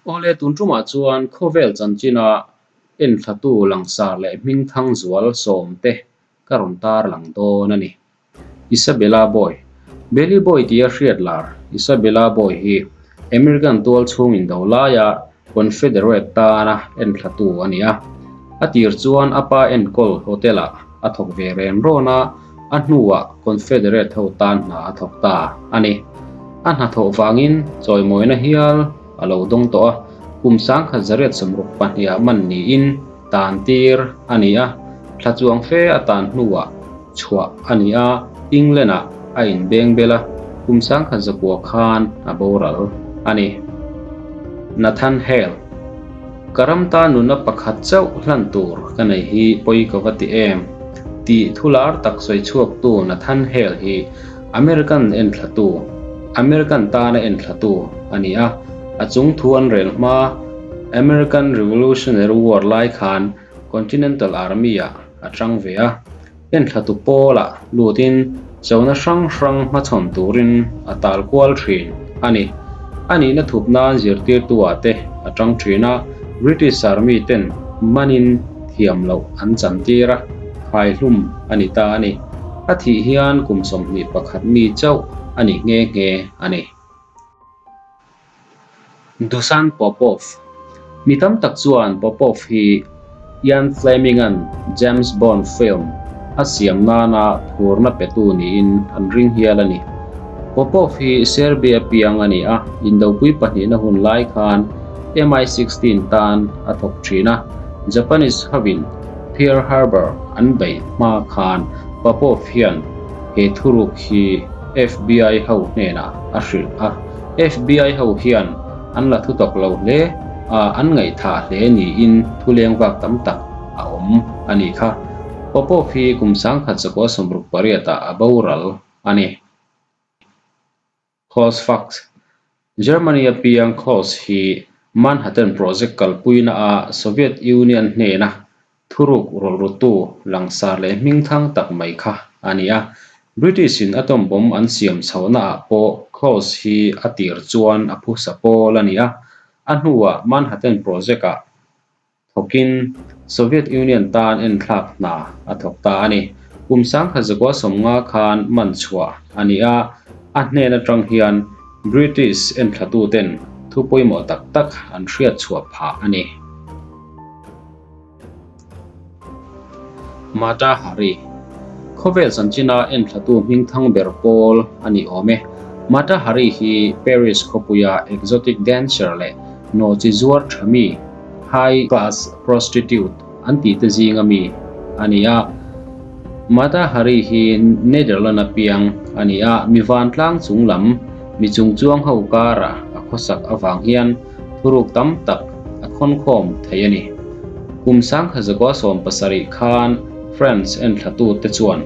Awle tun tumah chuan khawvel chanchina enthlatu langsar leh hmingthang zual sawmte ka rawn tar lang dawn a ni. Isabella Boy, Belly Boy tia hriat lar Isabella Boy hi American tual chhung indo laia Confederate tana enthlatu a ni a. A tir chuan a pa enkawl hotel-ah a thawk ve ren rawn a, a hnuah Confederate ho tan hna a thawk ta a ni. A hnathawh vangin chawimawina hial a lo dawng tawh a, kum 1962 ah man niin tan tir a ni a, thla chuang fe a tan hnuah chhuah a ni a, England-ah a inbeng bel a, kum 1900 khan a boral a ni. Nathan Hale, Ka ram tan nunna pakhat chauh hlan tur ka nei hi pawi ka va ti em? tih thu lar tak sawi chhuaktu Nathan Hale hi American enthlatu, American tana enthlatu a ni a, a chung thu an rel hma American Revolutionary War lai khan Continental Army-ah a tang ve a. Enthlatu pawlah lutin chona hrang hrang hmachhawn turin a tal kual thin a ni. A nihna thup nan zirtirtu-ah te a tang thin a, British Army ten manin thiam loh an chantir a, khaihlum a ni ta a ni. A thih hian kum 21 mi chauh a ni nghe nghe a ni. Dusan Popov, Mi tam tak chuan Popov hi Ian Fleming-a'n James Bond film a siam nana phurna petu niin an ring hial a ni. Popov hi Serbia piang a ni a, Indopui pahnihna hun lai khan MI-16 tan a thawk thin a, Japanese hovin Pearl Harbor an beih hma khan Popov hian he thuruk hi FBI ho hnenah a hrilh a. FBI ho hian an la thutak lo hle a, an ngaihthah hle niin thu leng vak tam tak a awm a nih kha. Popov hi kum 1968 ah a boral a ni. Klaus Fuchs, Germany a piang Klaus hi Manhattan Project kalpuina a Soviet Union hnena Thuruk rawlrutu langsar leh hmingthang tak mai kha a ni a. British-in atom bomb an siam chhohnaah pawh Klaus hi a tir chuan a phusa pawl a ni a. A hnuah Manhattan Project-ah thawkin Soviet Union tan enthlak hna a thawk ta a ni. Kum 1950 khan man chhuah a ni a, a hnen atang hian British enthlatuten thu pawimawh tak tak an hriat chhuah phah a ni. Mata Hari, Khawvel chanchina enthlatu hmingthang ber pawl a ni awm e. Mata Hari hi Paris khawpuia exotic dancer leh nawhchi zuar tha mi, high class prostitute, an tih te zinga mi a ni a. Mata Hari hi Netherland a piang a ni a, mi vantlang chung lam mi chungchuang ho kara a khawsak avang hian thuruk tam tak a khawnkhawm thei a ni. Kum 1970 khan France enthlatute chuan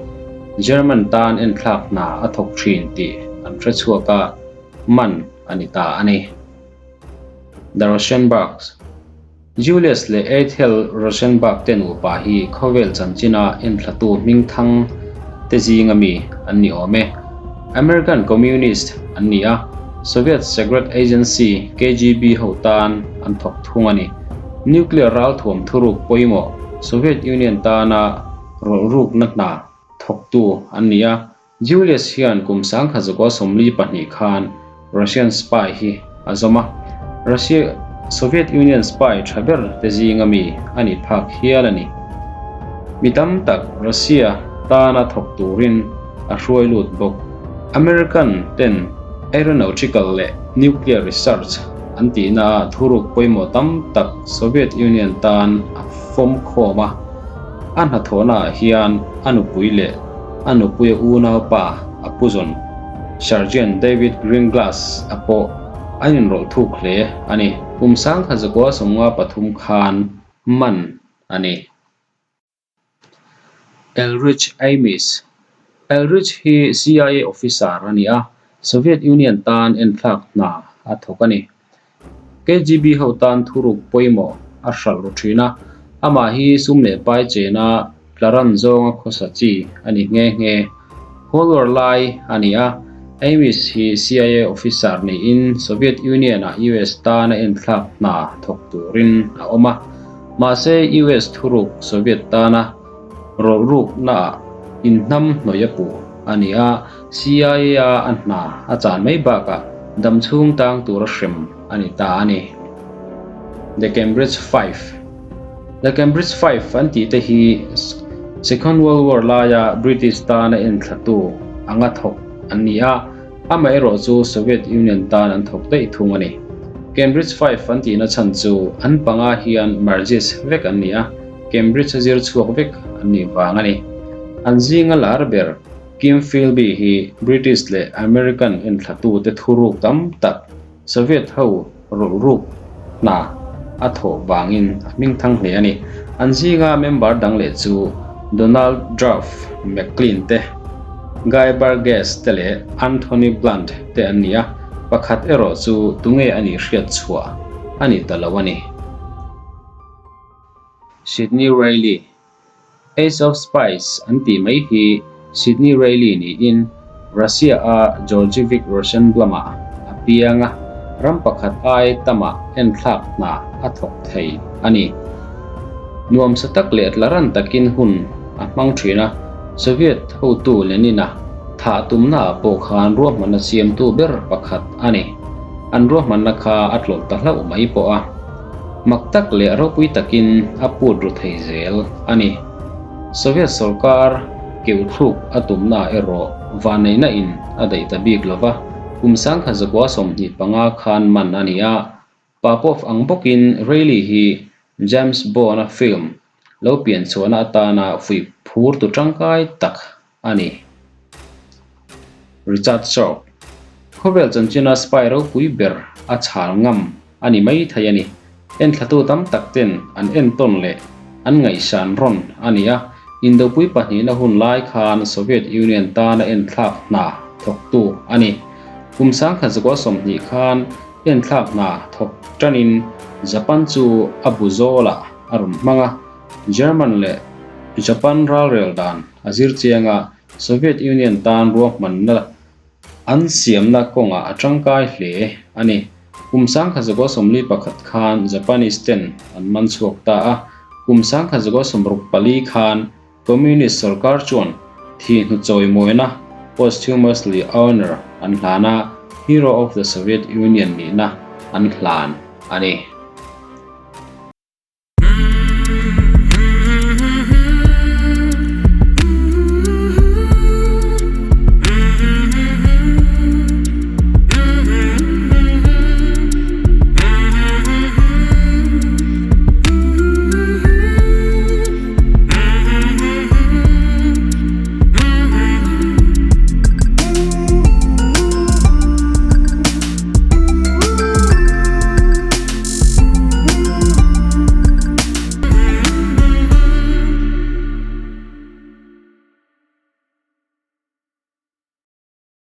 German tan enthlak hna a thawk thin tih an hre chhuak a, man a ni ta a ni. The Rosenbergs, Julius leh Ethel Rosenberg te nupa hi khawvel chanchina enthlatu hmingthang te zinga mi an ni awm e. American Communist an ni a, Soviet Secret Agency, KGB, ho tan an thawk thung a ni. Nuclear ralthuam thuruk pawimawh Soviet Union tana rawlrukna hna thawktu an ni a, Julius hian kum 1942 khan Russian spy hi a zawm a, Russia Soviet Union spy tha ber te zinga mi a nih phak hial a ni. Mi tam tak Russia tana thawk turin a hruai lut bawk. American ten aeronautical leh nuclear research an tihna ah thuruk pawimawh tam tak Soviet Union tan a fawm khawm a, a hnathawhna ah hian a nupui leh a nupuia unaupa a puzawn Sergeant David Greenglass a pawh an inrawlh thuk hle a ni. Kum 1953 khan man a ni. Elrich Amis Elrich hi CIA officer a ni a, Soviet Union tan enthlak hna a thawk a ni. KGB ho tan thuruk pawimawh a hralh ru thin a, amah hi sum leh pai chena tla ran zawnga khawsa chi a ni nghe nghe. Cold War lai a ni a, Ames hi CIA officer niin Soviet Union-ah US tana enthlak hna thawk turin a awm a. Mahse, US thuruk Soviet tana rawlruknaah inhnam hnawih a puh a ni a, CIA-a a hna a chan mai bakah dam chhung tang tura hrem a ni ta a ni. The Cambridge Five The Cambridge Five an tih te hi Second World War laia British tana enthlatu anga thawk an ni a, amaherawh chu Soviet Union tan an thawk daih thung a ni. Cambridge Five an tihna chhan chu an panga hian Marxist vek an ni a, Cambridge a zir chhuak vek an nih vang a ni. An zinga lar ber Kim Philby hi British leh American enthlatute thuruk tam tak Soviet ho rawlruk hna a thawh vangin a hmingthang hle a ni. An zinga member dang leh chu Donald Duff McLean te, Guy Burgess te leh Anthony Blunt te an ni a, pakhat erawh chu tunge a nih hriat chhuah a ni ta lo a ni. Sidney Reilly, Ace of Spies an tih mai hi Sidney Reilly niin Russia-a Georgievik Rosenblum-ah a piang a, ram pakhat ai tamah enthlak hna a thawk thei a ni. Nuamsa tak leh tlaran takin hun a hmang thin a, Soviet hotu Lenin-a thah tumnaah pawh khan ruahmanna siamtu ber pakhat a ni. An ruahmanna kha a tlawlh ta hlauh mai pawh a. Mak tak leh ropui takin a put ru thei zel a ni. Soviet sorkar keuthluk a tumna erawh vanneihna in a daih ta bik lo va, kum sangkhat zakua 25 khan man a ni a. Popov ang bawkin Reilly hi James Bond-a film lo pian chhuahna atana fuih phur tu tangkai tak a ni. Richard Sorg, Khawvel chanchina spy ropui ber a chhal ngam a ni mai thei a ni. Enthlatu tam tak ten an entawn leh an ngaihsan rawn a ni a, Indopui pahnihna hun lai khan Soviet Union tana enthlak hna thawktu a ni. Kum 1920 khan enthlak hna thawk tanin Japan chu a bu zawlah a rawn hmang a, German leh Japan ralrel dan a zir chiang a, Soviet Union tan ruahmanna an siamna kawngah a tangkai hle a ni. Kum 1941 khan Japanese ten an man chhuak ta a, kum 1964 khan Communist sorkar chuan thi hnuchawi mawina, posthumously honor, an hlan a, Hero of the Soviet Union nihna an hlan a ni.